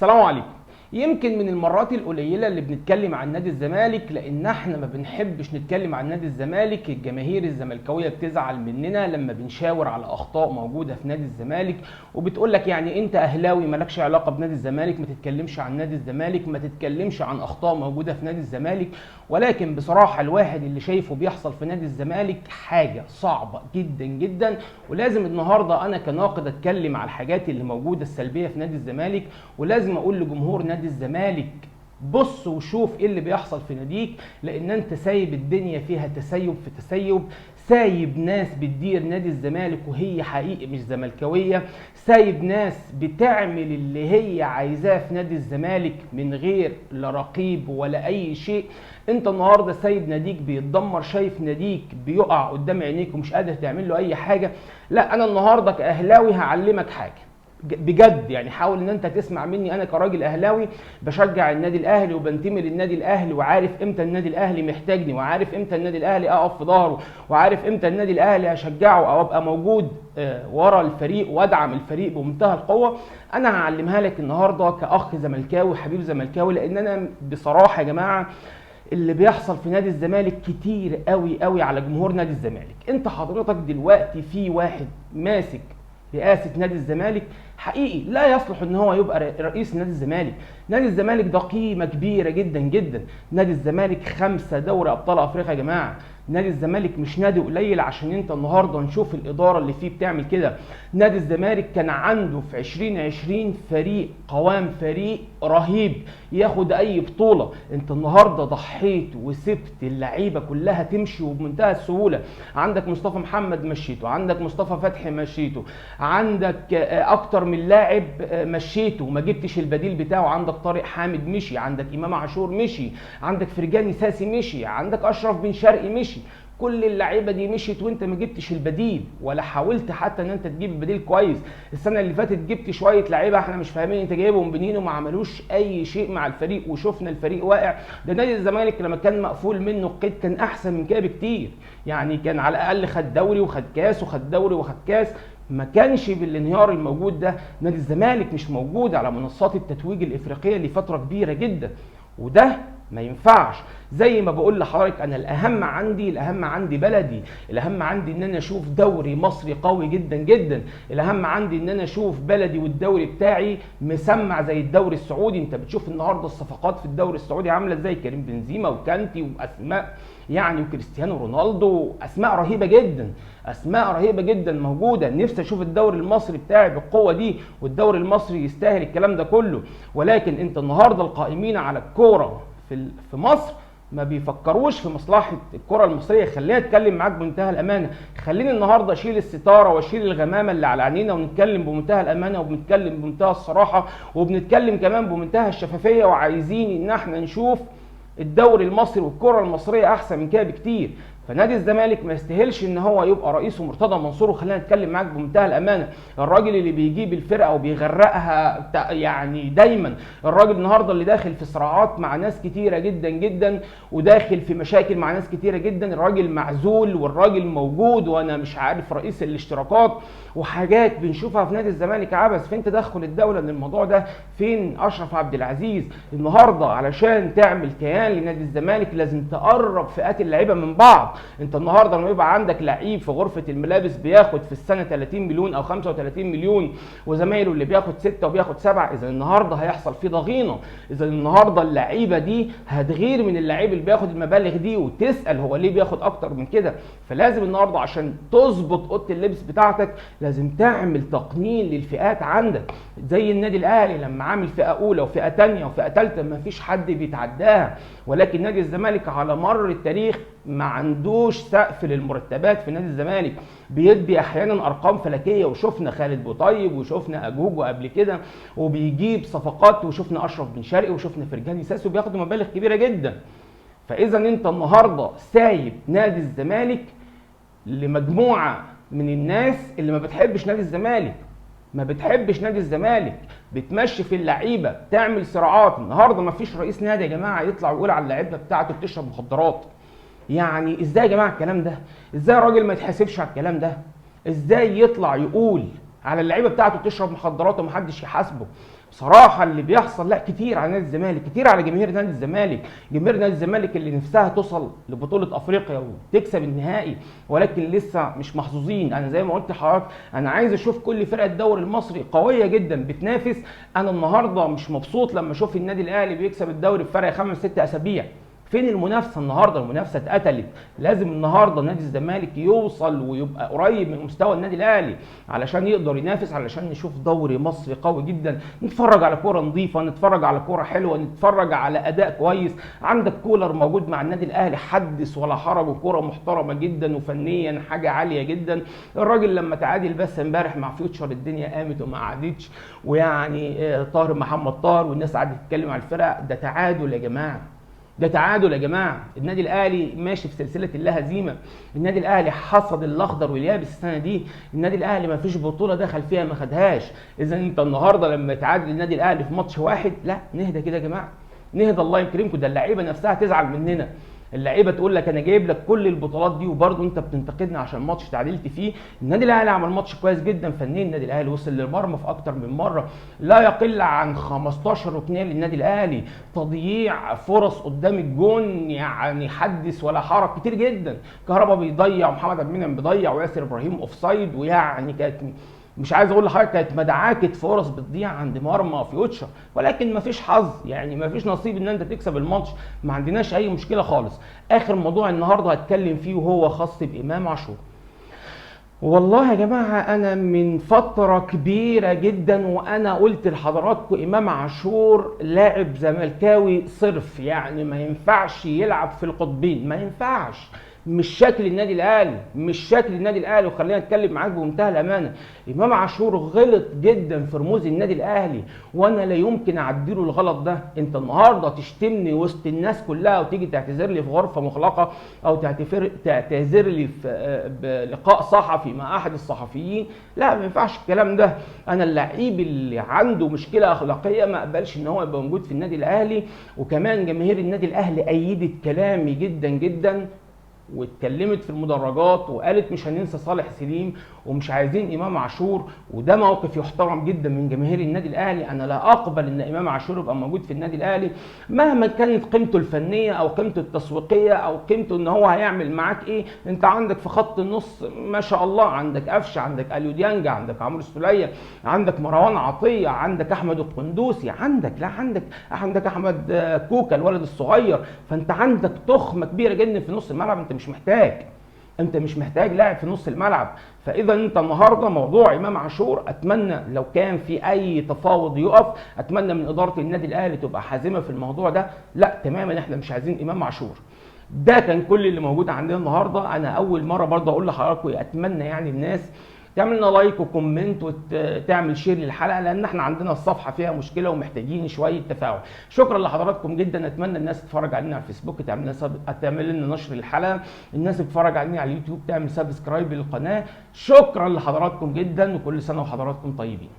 السلام عليكم. يمكن من المرات القليلة اللي بنتكلم عن نادي الزمالك، لان احنا ما بنحبش نتكلم عن نادي الزمالك. الجماهير الزملكاويه بتزعل مننا لما بنشاور على اخطاء موجودة في نادي الزمالك، وبتقول لك يعني انت اهلاوي مالكش علاقة بنادي الزمالك، ما تتكلمش عن نادي الزمالك، ما تتكلمش عن اخطاء موجودة في نادي الزمالك. ولكن بصراحة الواحد اللي شايفه بيحصل في نادي الزمالك حاجة صعبة جدا جدا، ولازم النهارده انا كناقد اتكلم على الحاجات اللي موجودة السلبية في نادي الزمالك، ولازم اقول لجمهور نادي الزمالك بص وشوف ايه اللي بيحصل في ناديك، لان انت سايب الدنيا فيها تسيب في تسيب، سايب ناس بتدير نادي الزمالك وهي حقيقي مش زملكاويه، سايب ناس بتعمل اللي هي عايزاه في نادي الزمالك من غير لا رقيب ولا اي شيء. انت النهارده سايب ناديك بيتدمر، شايف ناديك بيقع قدام عينيك ومش قادر تعمل له اي حاجة. لا، انا النهارده كاهلاوي هعلمك حاجة بجد، يعني حاول ان انت تسمع مني. انا كراجل اهلاوي بشجع النادي الاهلي وبنتمي للنادي الاهلي، وعارف امتى النادي الاهلي محتاجني، وعارف امتى النادي الاهلي اقف في ظهره، وعارف امتى النادي الاهلي اشجعه او ابقى موجود ورا الفريق وادعم الفريق بمنتهى القوة. انا هعلمها لك النهارده كاخ زملكاوي حبيب زملكاوي، لان انا بصراحة يا جماعة اللي بيحصل في نادي الزمالك كتير قوي قوي على جمهور نادي الزمالك. انت حضرتك دلوقتي في واحد ماسك رئاسة نادي الزمالك حقيقي لا يصلح ان هو يبقى رئيس نادي الزمالك. نادي الزمالك ده قيمة كبيرة جدا جدا. نادي الزمالك 5 دوري ابطال افريقيا يا جماعة. نادي الزمالك مش نادي قليل عشان انت النهارده نشوف الادارة اللي فيه بتعمل كده. نادي الزمالك كان عنده في 2020 فريق قوام، فريق رهيب ياخد اي بطولة. انت النهارده ضحيت وسبت اللعيبة كلها تمشي وبمنتهى السهولة. عندك مصطفى محمد مشيته، عندك مصطفى فتحي مشيته، عندك اكتر من لاعب مشيته وما جبتش البديل بتاعه. عندك طارق حامد مشي، عندك امام عاشور مشي، عندك فرجاني ساسي مشي، عندك اشرف بن شرقي مشي. كل اللعيبة دي مشيت وانت ما جبتش البديل، ولا حاولت حتى ان انت تجيب البديل كويس. السنة اللي فاتت جبت شوية لعيبة احنا مش فاهمين انت جايبهم منين وما عملوش اي شيء مع الفريق، وشفنا الفريق واقع. ده نادي الزمالك لما كان مقفول منه القيد كان احسن من كده بكتير، يعني كان على الاقل خد دوري وخد كاس وخد دوري وخد كاس، ما كانش بالانهيار الموجود ده. نادي الزمالك مش موجود على منصات التتويج الافريقية لفترة كبيرة جدا، وده ما ينفعش. زي ما بقول لحضرتك، انا الاهم عندي، الاهم عندي بلدي، الاهم عندي ان انا اشوف دوري مصري قوي جدا جدا، الاهم عندي ان انا اشوف بلدي والدوري بتاعي مسمع زي الدوري السعودي. انت بتشوف النهارده الصفقات في الدوري السعودي عامله ازاي، كريم بنزيما وكانتي واسماء يعني وكريستيانو رونالدو، اسماء رهيبة جدا، اسماء رهيبة جدا موجودة. نفسي اشوف الدوري المصري بتاعي بالقوة دي، والدوري المصري يستاهل الكلام ده كله. ولكن انت النهارده القائمين على الكورة في مصر ما بيفكروش في مصلحة الكره المصرية. خليني اتكلم معاك بمنتهى الامانة، خليني النهارده اشيل الستارة واشيل الغمامة اللي على عينينا ونتكلم بمنتهى الامانة، وبنتكلم بمنتهى الصراحة، وبنتكلم كمان بمنتهى الشفافية، وعايزين ان احنا نشوف الدوري المصري والكره المصرية احسن من كده بكتير. فنادي الزمالك ما يستاهلش ان هو يبقى رئيسه مرتضى منصور. وخلينا نتكلم معاك بمنتهى الامانة، الراجل اللي بيجيب الفرقة وبيغرقها يعني دايما، الراجل النهارده اللي داخل في صراعات مع ناس كتيرة جدا جدا، وداخل في مشاكل مع ناس كتيرة جدا، الراجل معزول والراجل موجود، وانا مش عارف رئيس الاشتراكات، وحاجات بنشوفها في نادي الزمالك عبث. فين تدخل الدولة من الموضوع ده؟ فين اشرف عبد العزيز النهارده؟ علشان تعمل كيان لنادي الزمالك لازم تقرب فئات اللعيبة من بعض. انت النهارده لما يبقى عندك لعيب في غرفة الملابس بياخد في السنة 30 مليون او 35 مليون، وزمايله اللي بياخد 6 وبياخد 7، اذا النهارده هيحصل فيه ضغينه. اذا النهارده اللعيبة دي هتغير من اللعيب اللي بياخد المبالغ دي وتسال هو ليه بياخد اكتر من كده. فلازم النهارده عشان تظبط اوضة اللبس بتاعتك لازم تعمل تقنين للفئات عندك، زي النادي الاهلي لما عامل فئة اولى وفئه ثانية وفئه ثالثة ما فيش حد بيتعداها. ولكن نادي الزمالك على مر التاريخ ما عندوش سقف للمرتبات في نادي الزمالك، بيدي احيانا ارقام فلكيه، وشفنا خالد بوطيب وشفنا اجوجو قبل كده وبيجيب صفقات، وشفنا اشرف بن شرقي وشفنا فرجاني ساسي وبياخدوا مبالغ كبيرة جدا. فاذا انت النهارده سايب نادي الزمالك لمجموعة من الناس اللي ما بتحبش نادي الزمالك، ما بتحبش نادي الزمالك، بتمشي في اللعيبة، بتعمل صراعات. النهارده ما فيش رئيس نادي يا جماعة يطلع ويقول على اللعيبة بتاعته بتشرب مخدرات. يعني ازاي يا جماعة الكلام ده؟ ازاي الراجل ما يتحاسبش على الكلام ده؟ ازاي يطلع يقول على اللعيبة بتاعته بتشرب مخدرات ومحدش يحاسبه؟ بصراحة اللي بيحصل لا كتير على نادي الزمالك، كتير على جماهير نادي الزمالك، جماهير نادي الزمالك اللي نفسها توصل لبطولة افريقيا وتكسب النهائي، ولكن لسه مش محظوظين. انا زي ما قلت لحضرتك انا عايز اشوف كل فرق الدوري المصري قوية جدا بتنافس. انا النهارده مش مبسوط لما اشوف النادي الاهلي بيكسب الدوري بفرق 5 6 اسابيع. فين المنافسة النهارده؟ المنافسة اتقتلت. لازم النهارده نادي الزمالك يوصل ويبقى قريب من مستوى النادي الاهلي علشان يقدر ينافس، علشان نشوف دوري مصري قوي جدا، نتفرج على كورة نظيفة، نتفرج على كورة حلوة، نتفرج على اداء كويس. عندك كولر موجود مع النادي الاهلي، حدث ولا حرج، وكوره محترمه جدا وفنيا حاجة عالية جدا. الراجل لما تعادل بس امبارح مع فيوتشر الدنيا قامت وما قعدتش، ويعني طاهر محمد طاهر والناس قعدت تتكلم على الفرق. ده تعادل يا جماعة، ده تعادل يا جماعة. النادي الاهلي ماشي في سلسلة اللا هزيمة، النادي الاهلي حصد الاخضر واليابس السنة دي، النادي الاهلي ما فيش بطوله دخل فيها ما خدهاش. اذا انت النهارده لما تعادل النادي الاهلي في ماتش واحد، لا نهدى كده يا جماعة، نهدى الله يكرمكم. ده اللعيبة نفسها تزعل مننا، اللعيبة تقول لك انا جايب لك كل البطولات دي وبرضه انت بتنتقدني عشان ماتش تعادلت فيه. النادي الاهلي عمل ماتش كويس جدا فنيا، النادي الاهلي وصل للمرمى في اكتر من مرة، لا يقل عن 15 ركنيه للنادي الاهلي، تضييع فرص قدام الجون يعني حدث ولا حرج كتير جدا. كهربا بيضيع، ومحمد عبد المنعم بيضيع، وياسر ابراهيم offside، ويعني كانت مش عايز اقول لحضرتك كانت مدعاكه فرص بتضيع عند مرمى فيوتشر، ولكن مفيش حظ، يعني مفيش نصيب ان انت تكسب الماتش، ما عندناش اي مشكلة خالص. اخر موضوع النهارده هتكلم فيه وهو خاص بامام عاشور. والله يا جماعة انا من فترة كبيرة جدا وانا قلت لحضراتكم امام عاشور لاعب زملكاوي صرف، يعني ما ينفعش يلعب في القطبين، ما ينفعش، مش شكل النادي الاهلي، مش شكل النادي الاهلي. وخلينا نتكلم معاك بمنتهى الامانة، امام عاشور غلط جدا في رموز النادي الاهلي، وانا لا يمكن اعديله الغلط ده. انت النهارده تشتمني وسط الناس كلها وتيجي تعتذر لي في غرفة مغلقة، او تعتذر لي في بلقاء صحفي مع احد الصحفيين، لا ما ينفعش الكلام ده. انا اللعيب اللي عنده مشكلة اخلاقية ما اقبلش ان هو يبقى موجود في النادي الاهلي. وكمان جماهير النادي الاهلي ايدت كلامي جدا جدا، واتكلمت في المدرجات وقالت مش هننسى صالح سليم ومش عايزين امام عاشور، وده موقف يحترم جدا من جماهير النادي الاهلي. انا لا اقبل ان امام عاشور يبقى موجود في النادي الاهلي مهما كانت قيمته الفنية او قيمته التسويقية او قيمته ان هو هيعمل معاك ايه. انت عندك في خط النص ما شاء الله، عندك قفشه، عندك اليو ديانج، عندك عمرو السوليه، عندك مروان عطية، عندك احمد القندوسي، عندك لا عندك عندك احمد كوكا الولد الصغير. فانت عندك تخمة كبيرة جدا في نص الملعب، انت مش محتاج، انت مش محتاج لاعب في نص الملعب. فاذا انت النهارده موضوع امام عاشور اتمنى لو كان في اي تفاوض يقف، اتمنى من ادارة النادي الاهلي تبقى حازمة في الموضوع ده. لا تماما، احنا مش عايزين امام عاشور. ده كان كل اللي موجود عندنا النهارده. انا اول مرة برضه اقول لحضراتكم اتمنى يعني الناس تعمل لنا like و comment وتعمل share للحلقة، لان احنا عندنا الصفحة فيها مشكلة ومحتاجين شوية تفاعل. شكرا لحضراتكم جدا، اتمنى الناس تتفرج علينا على الفيسبوك، تعمل لنا نشر للحلقة، الناس تتفرج علينا على اليوتيوب تعمل subscribe للقناة. شكرا لحضراتكم جدا، وكل سنة وحضراتكم طيبين.